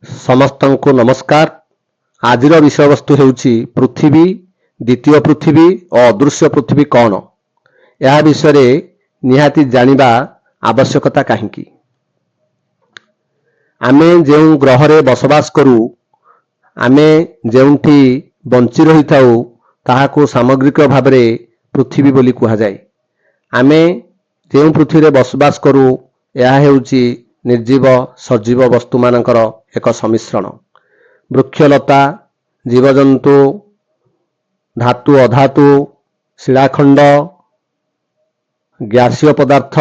ସମସ୍ତଙ୍କୁ ନମସ୍କାର। ଆଜିର ବିଷୟବସ୍ତୁ ହେଉଛି ପୃଥିବୀ, ଦ୍ୱିତୀୟ ପୃଥିବୀ ଓ ଅଦୃଶ୍ୟ ପୃଥିବୀ କ'ଣ? ଏହା ବିଷୟରେ ନିହାତି ଜାଣିବା ଆବଶ୍ୟକତା କାହିଁକି? ଆମେ ଯେଉଁ ଗ୍ରହରେ ବସବାସ କରୁ, ଆମେ ଯେଉଁଠି ବଞ୍ଚି ରହିଥାଉ, ତାହାକୁ ସାମଗ୍ରିକ ଭାବରେ ପୃଥିବୀ ବୋଲି କୁହାଯାଏ। ଆମେ ଯେଉଁ ପୃଥିବୀରେ ବସବାସ କରୁ, ଏହା ହେଉଛି ନିର୍ଜୀବ ସଜୀବ ବସ୍ତୁମାନଙ୍କର ଏକ ସମ୍ମିଶ୍ରଣ। ବୃକ୍ଷଲତା, ଜୀବଜନ୍ତୁ, ଧାତୁ, ଅଧାତୁ, ଶିଳାଖଣ୍ଡ, ଗ୍ୟାସୀୟ ପଦାର୍ଥ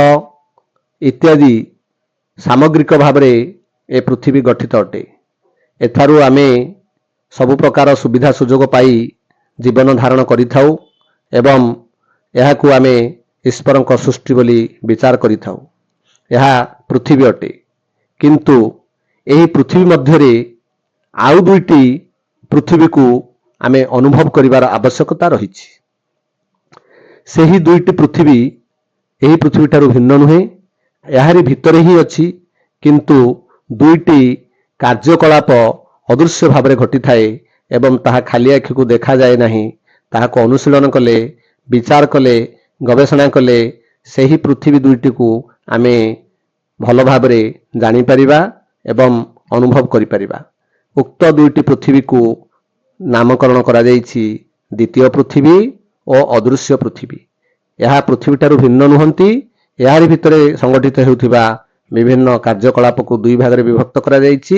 ଇତ୍ୟାଦି ସାମଗ୍ରିକ ଭାବରେ ଏ ପୃଥିବୀ ଗଠିତ ଅଟେ। ଏଠାରୁ ଆମେ ସବୁ ପ୍ରକାର ସୁବିଧା ସୁଯୋଗ ପାଇ ଜୀବନ ଧାରଣ କରିଥାଉ ଏବଂ ଏହାକୁ ଆମେ ଈଶ୍ୱରଙ୍କ ସୃଷ୍ଟି ବୋଲି ବିଚାର କରିଥାଉ। ଏହା ପୃଥିବୀ ଅଟେ। କିନ୍ତୁ ଏହି ପୃଥିବୀ ମଧ୍ୟରେ ଆଉ ଦୁଇଟି ପୃଥିବୀକୁ ଆମେ ଅନୁଭବ କରିବାର ଆବଶ୍ୟକତା ରହିଛି। ସେହି ଦୁଇଟି ପୃଥିବୀ ଏହି ପୃଥିବୀ ଠାରୁ ଭିନ୍ନ ନୁହେଁ, ଏହାରି ଭିତରେ ହିଁ ଅଛି। କିନ୍ତୁ ଦୁଇଟି କାର୍ଯ୍ୟକଳାପ ଅଦୃଶ୍ୟ ଭାବରେ ଘଟିଥାଏ ଏବଂ ତାହା ଖାଲି ଆଖିକୁ ଦେଖାଯାଏ ନାହିଁ। ତାହାକୁ ଅନୁଶୀଳନ କଲେ, ବିଚାର କଲେ, ଗବେଷଣା କଲେ ସେହି ପୃଥିବୀ ଦୁଇଟିକୁ ଆମେ ଭଲ ଭାବରେ ଜାଣିପାରିବା ଏବଂ ଅନୁଭବ କରିପାରିବା। ଉକ୍ତ ଦୁଇଟି ପୃଥିବୀକୁ ନାମକରଣ କରାଯାଇଛି ଦ୍ୱିତୀୟ ପୃଥିବୀ ଓ ଅଦୃଶ୍ୟ ପୃଥିବୀ। ଏହା ପୃଥିବୀ ଠାରୁ ଭିନ୍ନ ନୁହନ୍ତି। ଏହାରି ଭିତରେ ସଂଗଠିତ ହେଉଥିବା ବିଭିନ୍ନ କାର୍ଯ୍ୟକଳାପକୁ ଦୁଇ ଭାଗରେ ବିଭକ୍ତ କରାଯାଇଛି।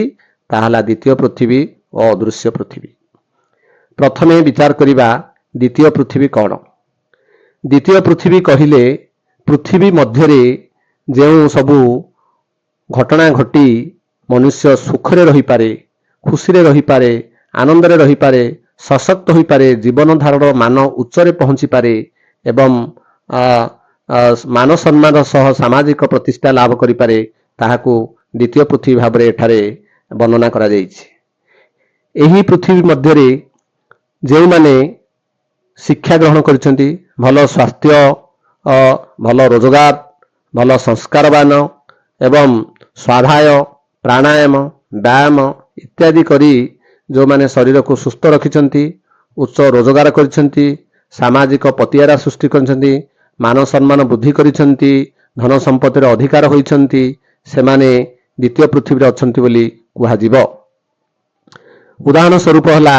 ତାହା ହେଲା ଦ୍ୱିତୀୟ ପୃଥିବୀ ଓ ଅଦୃଶ୍ୟ ପୃଥିବୀ। ପ୍ରଥମେ ବିଚାର କରିବା ଦ୍ୱିତୀୟ ପୃଥିବୀ କ'ଣ। ଦ୍ୱିତୀୟ ପୃଥିବୀ କହିଲେ ପୃଥିବୀ ମଧ୍ୟରେ ଯେଉଁ ସବୁ ଘଟଣା ଘଟି ମନୁଷ୍ୟ ସୁଖରେ ରହିପାରେ, ଖୁସିରେ ରହିପାରେ, ଆନନ୍ଦରେ ରହିପାରେ, ସଶକ୍ତ ହୋଇପାରେ, ଜୀବନ ଧାରଣର ମାନ ଉଚ୍ଚରେ ପହଞ୍ଚିପାରେ ଏବଂ ମାନ ସମ୍ମାନ ସହ ସାମାଜିକ ପ୍ରତିଷ୍ଠା ଲାଭ କରିପାରେ, ତାହାକୁ ଦ୍ୱିତୀୟ ପୃଥିବୀ ଭାବରେ ଏଠାରେ ବର୍ଣ୍ଣନା କରାଯାଇଛି। ଏହି ପୃଥିବୀ ମଧ୍ୟରେ ଯେଉଁମାନେ ଶିକ୍ଷା ଗ୍ରହଣ କରିଛନ୍ତି, ଭଲ ସ୍ୱାସ୍ଥ୍ୟ, ଭଲ ରୋଜଗାର, ଭଲ ସଂସ୍କାରବାନ ଏବଂ ସ୍ୱାଧ୍ୟାୟ, ପ୍ରାଣାୟାମ, ବ୍ୟାୟାମ ଇତ୍ୟାଦି କରି ଯେଉଁମାନେ ଶରୀରକୁ ସୁସ୍ଥ ରଖିଛନ୍ତି, ଉଚ୍ଚ ରୋଜଗାର କରିଛନ୍ତି, ସାମାଜିକ ପତିଆରା ସୃଷ୍ଟି କରିଛନ୍ତି, ମାନ ସମ୍ମାନ ବୃଦ୍ଧି କରିଛନ୍ତି, ଧନ ସମ୍ପତ୍ତିର ଅଧିକାର ହୋଇଛନ୍ତି, ସେମାନେ ଦ୍ୱିତୀୟ ପୃଥିବୀରେ ଅଛନ୍ତି ବୋଲି କୁହାଯିବ। ଉଦାହରଣ ସ୍ୱରୂପ ହେଲା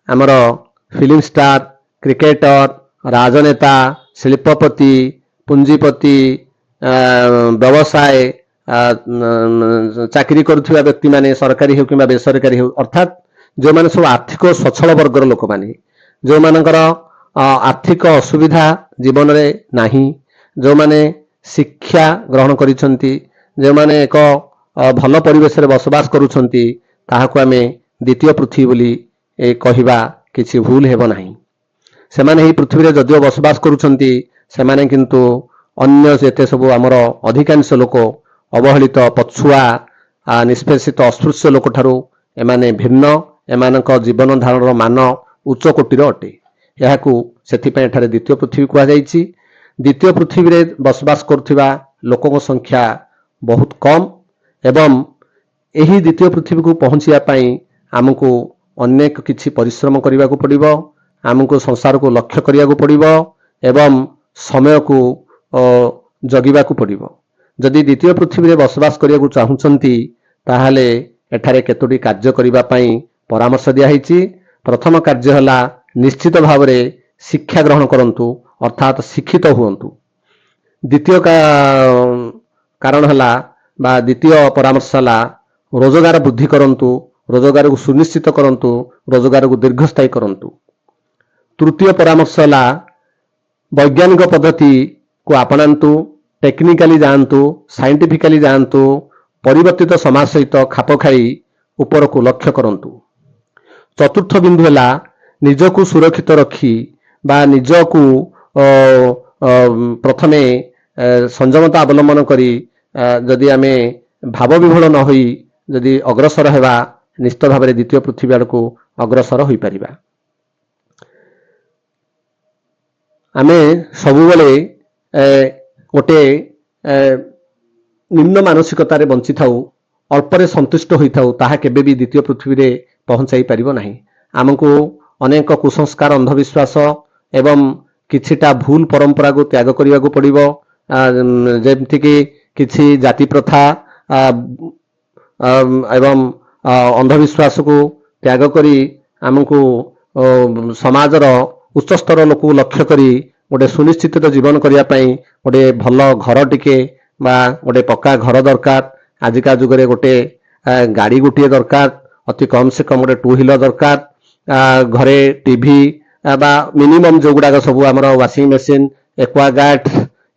ଆମର ଫିଲ୍ମ ଷ୍ଟାର, କ୍ରିକେଟର, ରାଜନେତା, ଶିଳ୍ପପତି, ପୁଞ୍ଜିପତି, ବ୍ୟବସାୟ, ଚାକିରି କରୁଥିବା ବ୍ୟକ୍ତିମାନେ, ସରକାରୀ ହେଉ କିମ୍ବା ବେସରକାରୀ ହେଉ, ଅର୍ଥାତ୍ ଯେଉଁମାନେ ସବୁ ଆର୍ଥିକ ସ୍ୱଚ୍ଛଳ ବର୍ଗର ଲୋକମାନେ, ଯେଉଁମାନଙ୍କର ଆର୍ଥିକ ଅସୁବିଧା ଜୀବନରେ ନାହିଁ, ଯେଉଁମାନେ ଶିକ୍ଷା ଗ୍ରହଣ କରିଛନ୍ତି, ଯେଉଁମାନେ ଏକ ଭଲ ପରିବେଶରେ ବସବାସ କରୁଛନ୍ତି, ତାହାକୁ ଆମେ ଦ୍ୱିତୀୟ ପୃଥିବୀ ବୋଲି କହିବା କିଛି ଭୁଲ ହେବ ନାହିଁ। ସେମାନେ ଏହି ପୃଥିବୀରେ ଯଦିଓ ବସବାସ କରୁଛନ୍ତି, ସେମାନେ କିନ୍ତୁ ଅନ୍ୟ ଯେତେ ସବୁ ଆମର ଅଧିକାଂଶ ଲୋକ ଅବହେଳିତ, ପଛୁଆ, ନିଷ୍ପେଷିତ, ଅସ୍ପୃଶ୍ୟ ଲୋକଠାରୁ ଏମାନେ ଭିନ୍ନ। ଏମାନଙ୍କ ଜୀବନ ଧାରଣର ମାନ ଉଚ୍ଚ କୋଟିର ଅଟେ। ଏହାକୁ ସେଥିପାଇଁ ଏଠାରେ ଦ୍ୱିତୀୟ ପୃଥିବୀ କୁହାଯାଇଛି। ଦ୍ୱିତୀୟ ପୃଥିବୀରେ ବସବାସ କରୁଥିବା ଲୋକଙ୍କ ସଂଖ୍ୟା ବହୁତ କମ୍ ଏବଂ ଏହି ଦ୍ୱିତୀୟ ପୃଥିବୀକୁ ପହଞ୍ଚିବା ପାଇଁ ଆମକୁ ଅନେକ କିଛି ପରିଶ୍ରମ କରିବାକୁ ପଡ଼ିବ। ଆମକୁ ସଂସାରକୁ ଲକ୍ଷ୍ୟ କରିବାକୁ ପଡ଼ିବ ଏବଂ ସମୟକୁ ଜଗିବାକୁ ପଡ଼ିବ। ଯଦି ଦ୍ୱିତୀୟ ପୃଥିବୀରେ ବସବାସ କରିବାକୁ ଚାହୁଁଛନ୍ତି, ତାହେଲେ ଏଠାରେ କେତୋଟି କାର୍ଯ୍ୟ କରିବା ପାଇଁ ପରାମର୍ଶ ଦିଆହେଇଛି। ପ୍ରଥମ କାର୍ଯ୍ୟ ହେଲା ନିଶ୍ଚିତ ଭାବରେ ଶିକ୍ଷା ଗ୍ରହଣ କରନ୍ତୁ, ଅର୍ଥାତ୍ ଶିକ୍ଷିତ ହୁଅନ୍ତୁ। ଦ୍ୱିତୀୟ କାରଣ ହେଲା ବା ଦ୍ୱିତୀୟ ପରାମର୍ଶ ହେଲା ରୋଜଗାର ବୃଦ୍ଧି କରନ୍ତୁ, ରୋଜଗାରକୁ ସୁନିଶ୍ଚିତ କରନ୍ତୁ, ରୋଜଗାରକୁ ଦୀର୍ଘସ୍ଥାୟୀ କରନ୍ତୁ। ତୃତୀୟ ପରାମର୍ଶ ହେଲା ବୈଜ୍ଞାନିକ ପଦ୍ଧତିକୁ ଆପଣାନ୍ତୁ, ଟେକ୍ନିକାଲି ଯାଆନ୍ତୁ, ସାଇଣ୍ଟିଫିକାଲି ଯାଆନ୍ତୁ, ପରିବର୍ତ୍ତିତ ସମାଜ ସହିତ ଖାପ ଖାଇ ଉପରକୁ ଲକ୍ଷ୍ୟ କରନ୍ତୁ। ଚତୁର୍ଥ ବିନ୍ଦୁ ହେଲା ନିଜକୁ ସୁରକ୍ଷିତ ରଖି ବା ନିଜକୁ ପ୍ରଥମେ ସଂଯମତା ଅବଲମ୍ବନ କରି ଯଦି ଆମେ ଭାବ ବିହ୍ୱଳ ନ ହୋଇ ଯଦି ଅଗ୍ରସର ହେବା, ନିଶ୍ଚିତ ଭାବରେ ଦ୍ୱିତୀୟ ପୃଥିବୀ ଆଡ଼କୁ ଅଗ୍ରସର ହୋଇପାରିବା। ଆମେ ସବୁବେଳେ ଗୋଟେ ନିମ୍ନ ମାନସିକତାରେ ବଞ୍ଚିଥାଉ। ଅଳ୍ପରେ ସନ୍ତୁଷ୍ଟ ହୋଇଥାଉ, ତାହା କେବେ ବି ଦ୍ୱିତୀୟ ପୃଥିବୀରେ ପହଞ୍ଚାଇ ପାରିବ ନାହିଁ। ଆମକୁ ଅନେକ କୁସଂସ୍କାର, ଅନ୍ଧବିଶ୍ୱାସ ଏବଂ କିଛିଟା ଭୁଲ ପରମ୍ପରାକୁ ତ୍ୟାଗ କରିବାକୁ ପଡ଼ିବ, ଯେମିତିକି କିଛି ଜାତି ପ୍ରଥା ଏବଂ ଅନ୍ଧବିଶ୍ୱାସକୁ ତ୍ୟାଗ କରି ଆମକୁ ସମାଜର ଉଚ୍ଚସ୍ତର ଲୋକକୁ ଲକ୍ଷ୍ୟ କରି ଗୋଟେ ସୁନିଶ୍ଚିତ ଜୀବନ କରିବା ପାଇଁ ଗୋଟେ ଭଲ ଘର ଟିକେ ବା ଗୋଟେ ପକ୍କା ଘର ଦରକାର। ଆଜିକା ଯୁଗରେ ଗୋଟେ ଗାଡ଼ି ଗୋଟିଏ ଦରକାର, ଅତି କମ୍ ସେ କମ୍ ଗୋଟେ ଟୁ ହ୍ୱିଲର ଦରକାର। ଘରେ ଟିଭି ବା ମିନିମମ୍ ଯେଉଁଗୁଡ଼ାକ ସବୁ ଆମର ୱାସିଂ ମେସିନ୍, ଏକ୍ୱାଗାର୍ଡ,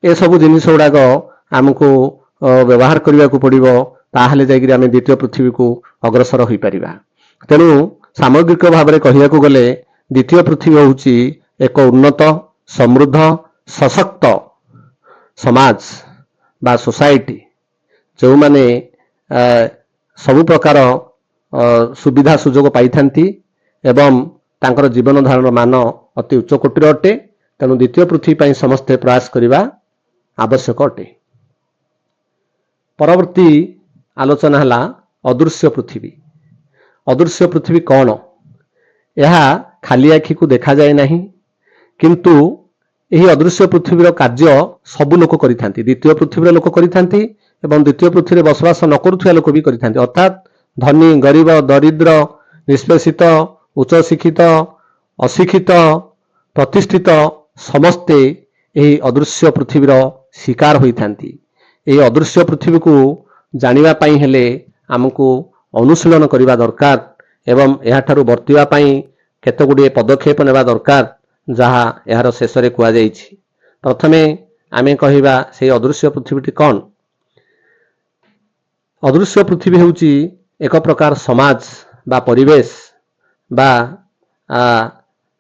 ଏସବୁ ଜିନିଷ ଗୁଡ଼ାକ ଆମକୁ ବ୍ୟବହାର କରିବାକୁ ପଡ଼ିବ। ତାହେଲେ ଯାଇକରି ଆମେ ଦ୍ୱିତୀୟ ପୃଥିବୀକୁ ଅଗ୍ରସର ହୋଇପାରିବା। ତେଣୁ ସାମଗ୍ରିକ ଭାବରେ କହିବାକୁ ଗଲେ ଦ୍ୱିତୀୟ ପୃଥିବୀ ହେଉଛି ଏକ ଉନ୍ନତ, ସମୃଦ୍ଧ, ସଶକ୍ତ ସମାଜ ବା ସୋସାଇଟି, ଯେଉଁମାନେ ସବୁ ପ୍ରକାର ସୁବିଧା ସୁଯୋଗ ପାଇଥାନ୍ତି ଏବଂ ତାଙ୍କର ଜୀବନ ଧାରଣର ମାନ ଅତି ଉଚ୍ଚ କୋଟିର ଅଟେ। ତେଣୁ ଦ୍ୱିତୀୟ ପୃଥିବୀ ପାଇଁ ସମସ୍ତେ ପ୍ରୟାସ କରିବା ଆବଶ୍ୟକ ଅଟେ। ପରବର୍ତ୍ତୀ ଆଲୋଚନା ହେଲା ଅଦୃଶ୍ୟ ପୃଥିବୀ। ଅଦୃଶ୍ୟ ପୃଥିବୀ କ'ଣ? ଏହା ଖାଲି ଆଖିକୁ ଦେଖାଯାଏ ନାହିଁ, କିନ୍ତୁ ଏହି ଅଦୃଶ୍ୟ ପୃଥିବୀର କାର୍ଯ୍ୟ ସବୁ ଲୋକ କରିଥାନ୍ତି। ଦ୍ୱିତୀୟ ପୃଥିବୀର ଲୋକ କରିଥାନ୍ତି ଏବଂ ଦ୍ୱିତୀୟ ପୃଥିବୀରେ ବସବାସ ନ କରୁଥିବା ଲୋକ ବି କରିଥାନ୍ତି। ଅର୍ଥାତ୍ ଧନୀ, ଗରିବ, ଦରିଦ୍ର, ନିଷ୍ପେଷିତ, ଉଚ୍ଚ ଶିକ୍ଷିତ, ଅଶିକ୍ଷିତ, ପ୍ରତିଷ୍ଠିତ ସମସ୍ତେ ଏହି ଅଦୃଶ୍ୟ ପୃଥିବୀର ଶିକାର ହୋଇଥାନ୍ତି। ଏହି ଅଦୃଶ୍ୟ ପୃଥିବୀକୁ ଜାଣିବା ପାଇଁ ହେଲେ ଆମକୁ ଅନୁଶୀଳନ କରିବା ଦରକାର ଏବଂ ଏହାଠାରୁ ବର୍ତ୍ତିବା ପାଇଁ କେତେ ଗୁଡ଼ିଏ ପଦକ୍ଷେପ ନେବା ଦରକାର, ଯାହା ଏହାର ଶେଷରେ କୁହାଯାଇଛି। ପ୍ରଥମେ ଆମେ କହିବା ସେଇ ଅଦୃଶ୍ୟ ପୃଥିବୀଟି କ'ଣ? ଅଦୃଶ୍ୟ ପୃଥିବୀ ହେଉଛି ଏକ ପ୍ରକାର ସମାଜ ବା ପରିବେଶ ବା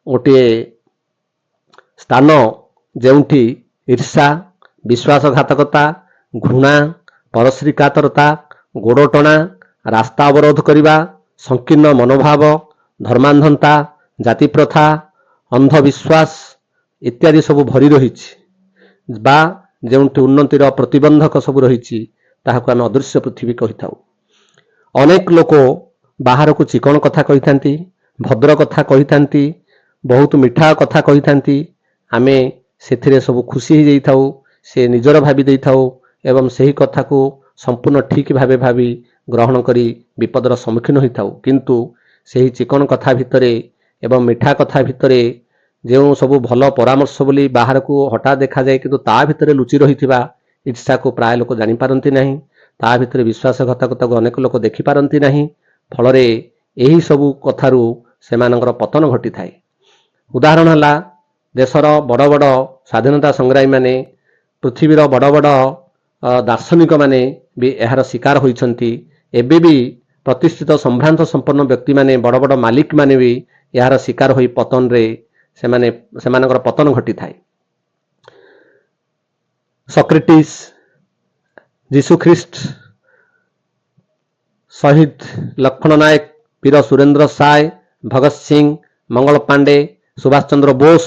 ଗୋଟିଏ ସ୍ଥାନ, ଯେଉଁଠି ଈର୍ଷା, ବିଶ୍ୱାସଘାତକତା, ଘୃଣା, ପରଶ୍ରୀକାତରତା, ଗୋଡ଼ଟଣା, ରାସ୍ତା ଅବରୋଧ କରିବା, ସଂକୀର୍ଣ୍ଣ ମନୋଭାବ, ଧର୍ମାନ୍ଧତା, ଜାତିପ୍ରଥା, ଅନ୍ଧବିଶ୍ୱାସ ଇତ୍ୟାଦି ସବୁ ଭରି ରହିଛି ବା ଯେଉଁଠି ଉନ୍ନତିର ପ୍ରତିବନ୍ଧକ ସବୁ ରହିଛି, ତାହାକୁ ଆମେ ଅଦୃଶ୍ୟ ପୃଥିବୀ କହିଥାଉ। ଅନେକ ଲୋକ ବାହାରକୁ ଚିକଣ କଥା କହିଥାନ୍ତି, ଭଦ୍ର କଥା କହିଥାନ୍ତି, ବହୁତ ମିଠା କଥା କହିଥାନ୍ତି। ଆମେ ସେଥିରେ ସବୁ ଖୁସି ହେଇଯାଇଥାଉ, ସେ ନିଜର ଭାବି ଦେଇଥାଉ ଏବଂ ସେହି କଥାକୁ ସମ୍ପୂର୍ଣ୍ଣ ଠିକ ଭାବେ ଭାବି ଗ୍ରହଣ କରି ବିପଦର ସମ୍ମୁଖୀନ ହୋଇଥାଉ। କିନ୍ତୁ ସେହି ଚିକଣ କଥା ଭିତରେ ଏବଂ ମିଠା କଥା ଭିତରେ ଯେଉଁ ସବୁ ଭଲ ପରାମର୍ଶ ବୋଲି ବାହାରକୁ ହଠାତ୍ ଦେଖାଯାଏ, କିନ୍ତୁ ତା ଭିତରେ ଲୁଚି ରହିଥିବା ଈର୍ଷାକୁ ପ୍ରାୟ ଲୋକ ଜାଣିପାରନ୍ତି ନାହିଁ। ତା ଭିତରେ ବିଶ୍ୱାସଘାତକତାକୁ ଅନେକ ଲୋକ ଦେଖିପାରନ୍ତି ନାହିଁ। ଫଳରେ ଏହି ସବୁ କଥାରୁ ସେମାନଙ୍କର ପତନ ଘଟିଥାଏ। ଉଦାହରଣ ହେଲା ଦେଶର ବଡ଼ ବଡ଼ ସ୍ୱାଧୀନତା ସଂଗ୍ରାମୀମାନେ, ପୃଥିବୀର ବଡ଼ ବଡ଼ ଦାର୍ଶନିକମାନେ ବି ଏହାର ଶିକାର ହୋଇଛନ୍ତି। ଏବେ ବି ପ୍ରତିଷ୍ଠିତ ସମ୍ଭ୍ରାନ୍ତ ସମ୍ପନ୍ନ ବ୍ୟକ୍ତିମାନେ, ବଡ଼ ବଡ଼ ମାଲିକମାନେ ବି ଏହାର ଶିକାର ହୋଇ ପତନରେ ସେମାନଙ୍କର ପତନ ଘଟିଥାଏ। ସକ୍ରେଟିସ୍, ଯୀଶୁଖ୍ରୀଷ୍ଟ, ଶହୀଦ ଲକ୍ଷ୍ମଣ ନାୟକ, ବୀର ସୁରେନ୍ଦ୍ର ସାଏ, ଭଗତ ସିଂ, ମଙ୍ଗଳ ପାଣ୍ଡେ, ସୁଭାଷ ଚନ୍ଦ୍ର ବୋଷ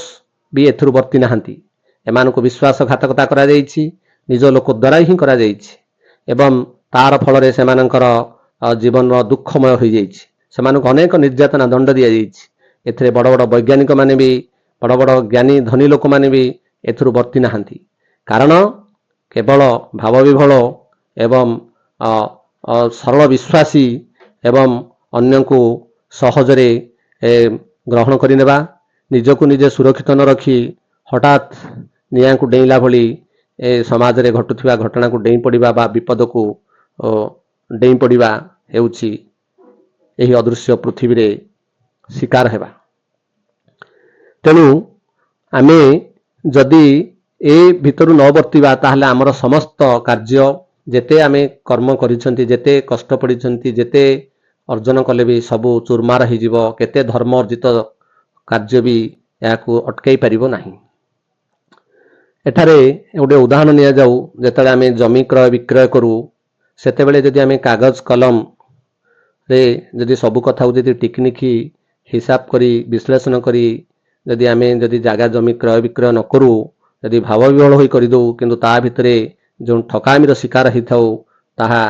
ବି ଏଥିରୁ ବର୍ତ୍ତି ନାହାନ୍ତି। ଏମାନଙ୍କୁ ବିଶ୍ୱାସଘାତକତା କରାଯାଇଛି, ନିଜ ଲୋକ ଦ୍ୱାରା ହିଁ କରାଯାଇଛି ଏବଂ ତାର ଫଳରେ ସେମାନଙ୍କର ଜୀବନର ଦୁଃଖମୟ ହୋଇଯାଇଛି। ସେମାନଙ୍କୁ ଅନେକ ନିର୍ଯାତନା, ଦଣ୍ଡ ଦିଆଯାଇଛି। ଏଥିରେ ବଡ଼ ବଡ଼ ବୈଜ୍ଞାନିକମାନେ ବି, ବଡ଼ ବଡ଼ ଜ୍ଞାନୀ ଧନୀ ଲୋକମାନେ ବି ଏଥିରୁ ବର୍ତ୍ତି ନାହାନ୍ତି। କାରଣ କେବଳ ଭାବବିହ୍ୱଳ ଏବଂ ସରଳ ବିଶ୍ୱାସୀ ଏବଂ ଅନ୍ୟକୁ ସହଜରେ ଗ୍ରହଣ କରିନେବା, ନିଜକୁ ନିଜେ ସୁରକ୍ଷିତ ନ ରଖି ହଠାତ୍ ନିଆଁକୁ ଡେଇଁଲା ଭଳି ଏ ସମାଜରେ ଘଟୁଥିବା ଘଟଣାକୁ ଡେଇଁ ପଡ଼ିବା ବା ବିପଦକୁ ଡେଇଁ ପଡ଼ିବା ହେଉଛି ଏହି ଅଦୃଶ୍ୟ ପୃଥିବୀରେ ଶିକାର ହେବା। ତେଣୁ ଆମେ ଯଦି ଏ ଭିତରୁ ନ ବର୍ତ୍ତିବା, ତାହେଲେ ଆମର ସମସ୍ତ କାର୍ଯ୍ୟ, ଯେତେ ଆମେ କର୍ମ କରିଛନ୍ତି, ଯେତେ କଷ୍ଟ ପଡ଼ିଛନ୍ତି, ଯେତେ ଅର୍ଜନ କଲେ ବି ସବୁ ଚୁରମାର ହେଇଯିବ। କେତେ ଧର୍ମ ଅର୍ଜିତ କାର୍ଯ୍ୟ ବି ଏହାକୁ ଅଟକାଇ ପାରିବ ନାହିଁ। ଏଠାରେ ଗୋଟେ ଉଦାହରଣ ନିଆଯାଉ। ଯେତେବେଳେ ଆମେ ଜମି କ୍ରୟ ବିକ୍ରୟ କରୁ, ସେତେବେଳେ ଯଦି ଆମେ କାଗଜ କଲମରେ ଯଦି ସବୁ କଥାକୁ ଯଦି ଟିକିନିଖି ହିସାବ କରି, ବିଶ୍ଳେଷଣ କରି ଯଦି ଆମେ ଯଦି ଜାଗା ଜମି କ୍ରୟ ବିକ୍ରୟ ନ କରୁ, ଯଦି ଭାବବିହ୍ୱଳ ହୋଇ କରିଦେଉ, କିନ୍ତୁ ତା ଭିତରେ ଯେଉଁ ଠକାମିର ଶିକାର ହେଇଥାଉ, ତାହା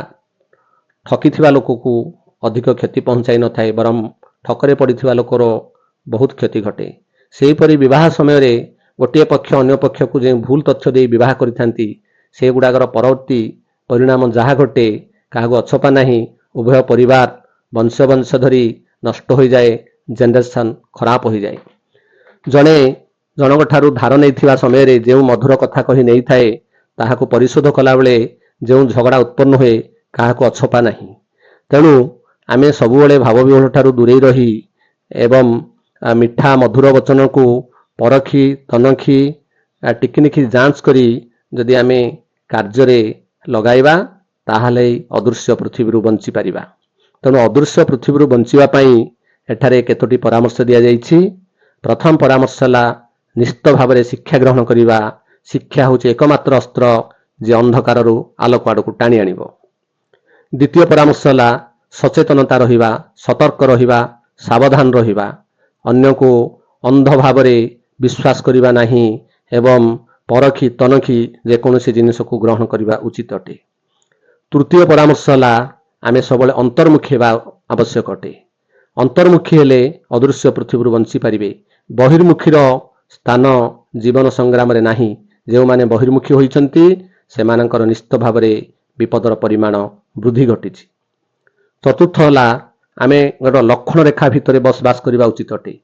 ଠକିଥିବା ଲୋକକୁ ଅଧିକ କ୍ଷତି ପହଞ୍ଚାଇ ନଥାଏ, ବରଂ ଠକରେ ପଡ଼ିଥିବା ଲୋକର ବହୁତ କ୍ଷତି ଘଟେ। ସେହିପରି ବିବାହ ସମୟରେ ଗୋଟିଏ ପକ୍ଷ ଅନ୍ୟ ପକ୍ଷକୁ ଯେଉଁ ଭୁଲ ତଥ୍ୟ ଦେଇ ବିବାହ କରିଥାନ୍ତି, ସେଗୁଡ଼ାକର ପରବର୍ତ୍ତୀ ପରିଣାମ ଯାହା ଘଟେ କାହାକୁ ଅଛପା ନାହିଁ। ଉଭୟ ପରିବାର ବଂଶ ବଂଶ ଧରି ନଷ୍ଟ ହୋଇଯାଏ, ଜେନେରେସନ୍ ଖରାପ ହୋଇଯାଏ। ଜଣେ ଜଣଙ୍କ ଠାରୁ ଧାର ନେଇଥିବା ସମୟରେ ଯେଉଁ ମଧୁର କଥା କହି ନେଇଥାଏ, ତାହାକୁ ପରିଶୋଧ କଲାବେଳେ ଯେଉଁ ଝଗଡ଼ା ଉତ୍ପନ୍ନ ହୁଏ କାହାକୁ ଅଛପା ନାହିଁ। ତେଣୁ ଆମେ ସବୁବେଳେ ଭାବବିହ୍ୱଳ ଠାରୁ ଦୂରେଇ ରହି ଏବଂ ମିଠା ମଧୁର ବଚନକୁ ପରଖି ତନଖି ଟିକିନିଖି ଯାଞ୍ଚ କରି ଯଦି ଆମେ କାର୍ଯ୍ୟରେ ଲଗାଇବା, ତାହେଲେ ଅଦୃଶ୍ୟ ପୃଥିବୀରୁ ବଞ୍ଚିପାରିବା। ତେଣୁ ଅଦୃଶ୍ୟ ପୃଥିବୀରୁ ବଞ୍ଚିବା ପାଇଁ ଏଠାରେ କେତୋଟି ପରାମର୍ଶ ଦିଆଯାଇଛି। ପ୍ରଥମ ପରାମର୍ଶ ହେଲା ନିଶ୍ଚିତ ଭାବରେ ଶିକ୍ଷା ଗ୍ରହଣ କରିବା। ଶିକ୍ଷା ହେଉଛି ଏକମାତ୍ର ଅସ୍ତ୍ର ଯେ ଅନ୍ଧକାରରୁ ଆଲୋକ ଆଡ଼କୁ ଟାଣି ଆଣିବ। ଦ୍ୱିତୀୟ ପରାମର୍ଶ ହେଲା ସଚେତନତା ରହିବା, ସତର୍କ ରହିବା, ସାବଧାନ ରହିବା, ଅନ୍ୟକୁ ଅନ୍ଧ ଭାବରେ ବିଶ୍ୱାସ କରିବା ନାହିଁ ଏବଂ ପରଖି ତନଖି ଯେକୌଣସି ଜିନିଷକୁ ଗ୍ରହଣ କରିବା ଉଚିତ ଅଟେ। ତୃତୀୟ ପରାମର୍ଶ ହେଲା ଆମେ ସବୁବେଳେ ଅନ୍ତର୍ମୁଖୀ ହେବା ଆବଶ୍ୟକ ଅଟେ। ଅନ୍ତର୍ମୁଖୀ ହେଲେ ଅଦୃଶ୍ୟ ପୃଥିବୀରୁ ବଞ୍ଚିପାରିବେ। ବହିର୍ମୁଖୀର ସ୍ଥାନ ଜୀବନ ସଂଗ୍ରାମରେ ନାହିଁ। ଯେଉଁମାନେ ବହିର୍ମୁଖୀ ହୋଇଛନ୍ତି, ସେମାନଙ୍କର ନିଶ୍ଚିତ ଭାବରେ ବିପଦର ପରିମାଣ ବୃଦ୍ଧି ଘଟିଛି। ଚତୁର୍ଥ ହେଲା ଆମେ ଗୋଟେ ଲକ୍ଷଣ ରେଖା ଭିତରେ ବସବାସ କରିବା ଉଚିତ ଅଟେ।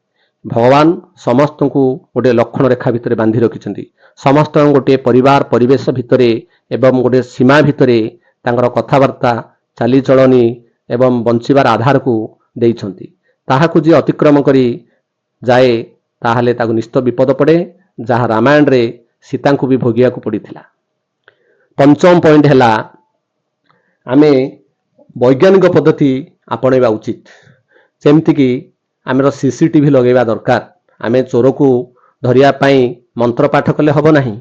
ଭଗବାନ ସମସ୍ତଙ୍କୁ ଗୋଟିଏ ଲକ୍ଷଣ ରେଖା ଭିତରେ ବାନ୍ଧି ରଖିଛନ୍ତି। ସମସ୍ତଙ୍କୁ ଗୋଟିଏ ପରିବାର ପରିବେଶ ଭିତରେ ଏବଂ ଗୋଟିଏ ସୀମା ଭିତରେ ତାଙ୍କର କଥାବାର୍ତ୍ତା, ଚାଲିଚଳନି ଏବଂ ବଞ୍ଚିବାର ଆଧାରକୁ ଦେଇଛନ୍ତି। ତାହାକୁ ଯିଏ ଅତିକ୍ରମ କରି ଯାଏ, ତାହେଲେ ତାକୁ ନିଶ୍ଚିତ ବିପଦ ପଡ଼େ, ଯାହା ରାମାୟଣରେ ସୀତାଙ୍କୁ ବି ଭୋଗିବାକୁ ପଡ଼ିଥିଲା। ପଞ୍ଚମ ପଏଣ୍ଟ ହେଲା ଆମେ ବୈଜ୍ଞାନିକ ପଦ୍ଧତି ଆପଣେଇବା ଉଚିତ। ଯେମିତିକି ଆମର ସିସିଟିଭି ଲଗାଇବା ଦରକାର। ଆମେ ଚୋରକୁ ଧରିବା ପାଇଁ ମନ୍ତ୍ର ପାଠ କଲେ ହେବ ନାହିଁ,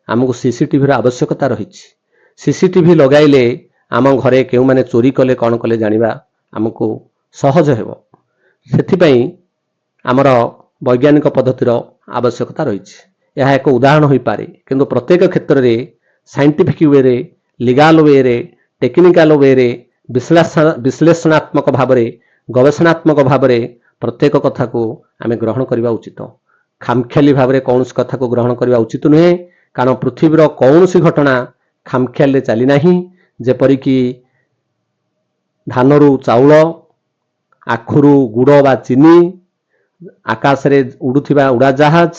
ଆମକୁ ସିସିଟିଭିର ଆବଶ୍ୟକତା ରହିଛି। ସିସିଟିଭି ଲଗାଇଲେ ଆମ ଘରେ କେଉଁମାନେ ଚୋରି କଲେ, କ'ଣ କଲେ ଜାଣିବା ଆମକୁ ସହଜ ହେବ। ସେଥିପାଇଁ ଆମର ବୈଜ୍ଞାନିକ ପଦ୍ଧତିର ଆବଶ୍ୟକତା ରହିଛି। ଏହା ଏକ ଉଦାହରଣ ହୋଇପାରେ, କିନ୍ତୁ ପ୍ରତ୍ୟେକ କ୍ଷେତ୍ରରେ ସାଇଣ୍ଟିଫିକ୍ ୱେରେ, ଲିଗାଲ ୱେରେ, ଟେକ୍ନିକାଲ ୱେରେ, ବିଶ୍ଳେଷଣାତ୍ମକ ଭାବରେ, ଗବେଷଣାତ୍ମକ ଭାବରେ ପ୍ରତ୍ୟେକ କଥାକୁ ଆମେ ଗ୍ରହଣ କରିବା ଉଚିତ। ଖାମଖିଆଲି ଭାବରେ କୌଣସି କଥାକୁ ଗ୍ରହଣ କରିବା ଉଚିତ ନୁହେଁ, କାରଣ ପୃଥିବୀର କୌଣସି ଘଟଣା ଖାମଖିଆଲିରେ ଚାଲିନାହିଁ। ଯେପରିକି ଧାନରୁ ଚାଉଳ, ଆଖୁରୁ ଗୁଡ଼ ବା ଚିନି, ଆକାଶରେ ଉଡ଼ୁଥିବା ଉଡ଼ାଜାହାଜ,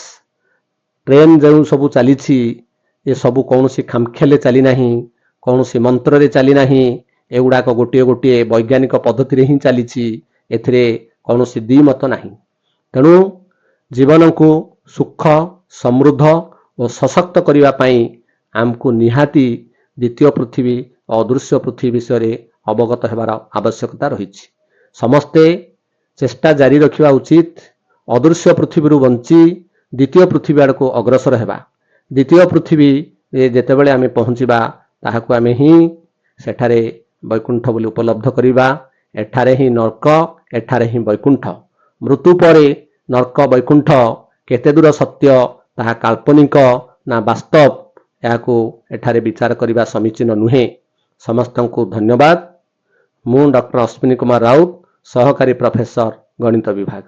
ଟ୍ରେନ୍ ଯେଉଁ ସବୁ ଚାଲିଛି, ଏସବୁ କୌଣସି ଖାମଖିଆଲିରେ ଚାଲିନାହିଁ, କୌଣସି ମନ୍ତ୍ରରେ ଚାଲିନାହିଁ। ଏଗୁଡ଼ାକ ଗୋଟିଏ ଗୋଟିଏ ବୈଜ୍ଞାନିକ ପଦ୍ଧତିରେ ହିଁ ଚାଲିଛି, ଏଥିରେ କୌଣସି ଦ୍ୱିମତ ନାହିଁ। ତେଣୁ ଜୀବନକୁ ସୁଖ, ସମୃଦ୍ଧ ଓ ସଶକ୍ତ କରିବା ପାଇଁ ଆମକୁ ନିହାତି ଦ୍ୱିତୀୟ ପୃଥିବୀ ଓ ଅଦୃଶ୍ୟ ପୃଥିବୀ ବିଷୟରେ ଅବଗତ ହେବାର ଆବଶ୍ୟକତା ରହିଛି। ସମସ୍ତେ ଚେଷ୍ଟା ଜାରି ରଖିବା ଉଚିତ, ଅଦୃଶ୍ୟ ପୃଥିବୀରୁ ବଞ୍ଚି ଦ୍ୱିତୀୟ ପୃଥିବୀ ଆଡ଼କୁ ଅଗ୍ରସର ହେବା। ଦ୍ୱିତୀୟ ପୃଥିବୀରେ ଯେତେବେଳେ ଆମେ ପହଞ୍ଚିବା, ତାହାକୁ ଆମେ ହିଁ ସେଠାରେ ବୈକୁଣ୍ଠ ବୋଲି ଉପଲବ୍ଧ କରିବା। ଏଠାରେ ହିଁ ନର୍କ, ଏଠାରେ ହିଁ ବୈକୁଣ୍ଠ। ମୃତ୍ୟୁ ପରେ ନର୍କ ବୈକୁଣ୍ଠ କେତେ ଦୂର ସତ୍ୟ, ତାହା କାଳ୍ପନିକ ନା ବାସ୍ତବ, ଏହାକୁ ଏଠାରେ ବିଚାର କରିବା ସମୀଚୀନ ନୁହେଁ। ସମସ୍ତଙ୍କୁ ଧନ୍ୟବାଦ। ମୁଁ ଡକ୍ଟର ଅଶ୍ୱିନୀ କୁମାର ରାଉତ, ସହକାରୀ ପ୍ରଫେସର, ଗଣିତ ବିଭାଗ।